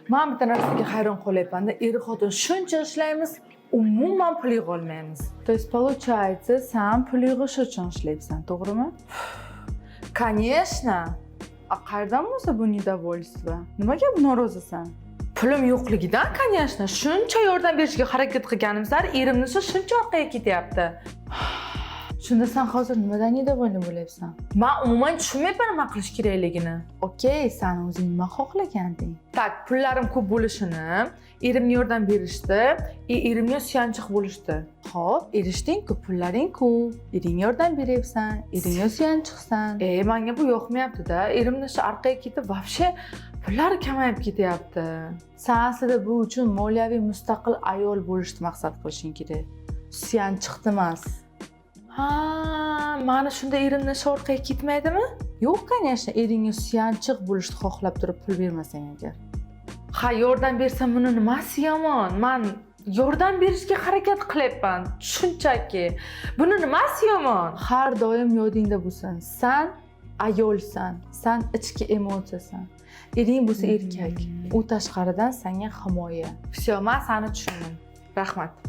Man bitta narsaga hayron qolyapmanda, er xotin shuncha ishlaymiz, umuman pul yig'olmaymiz. То есть, получается, san pul yig'ish uchun ishlayapsan, to'g'rimi? Конечно. A qayerdan bo'lsa bu недовольство? Nimaga bu norozisan? Pulim yo'qligidan, конечно. Shuncha yordam berishga harakat qilganim sari erimni shuncha orqaga ketyapti. Shunda san hozir nimadan недовольный bo'lyapsan? Man umuman tushunmayapman nima qilish kerakligini. Okey, san o'zing nima xohlaganding? Так, pullarim ko'p bo'lishini, erimga yordam berishdi и erimga suyanchiq bo'lishdi. Xo'p, erishding-ku, pullaring ko'p, eringga yordam beryapsan, eringga suyanchiqsan. E, manga bu yoqmayapti-da. Erimni ishi orqaga ketib, вообще pullar kamayib ketyapti. San aslida bu uchun moliyaviy mustaqil ayol bo'lishni maqsad qilishing kerak. Suyanchiqni emas. Ha, mani shunda erimni ishi orqaga ketmaydimi? Yo'q, конечно, eringga suyanchiq bo'lishni xohlab turib pul bermasang agar. Ha, yordam bersam, buni nimasi yomon? Man yordam berishga harakat qilyapman shunchaki. Buni nimasi yomon? Har doim yodingda bo'lsin, san ayolsan, san ichki emotsiyasan. Ering bo'lsa erkak, u tashqaridan sanga himoya. Всё, man sani tushundim. Rahmat.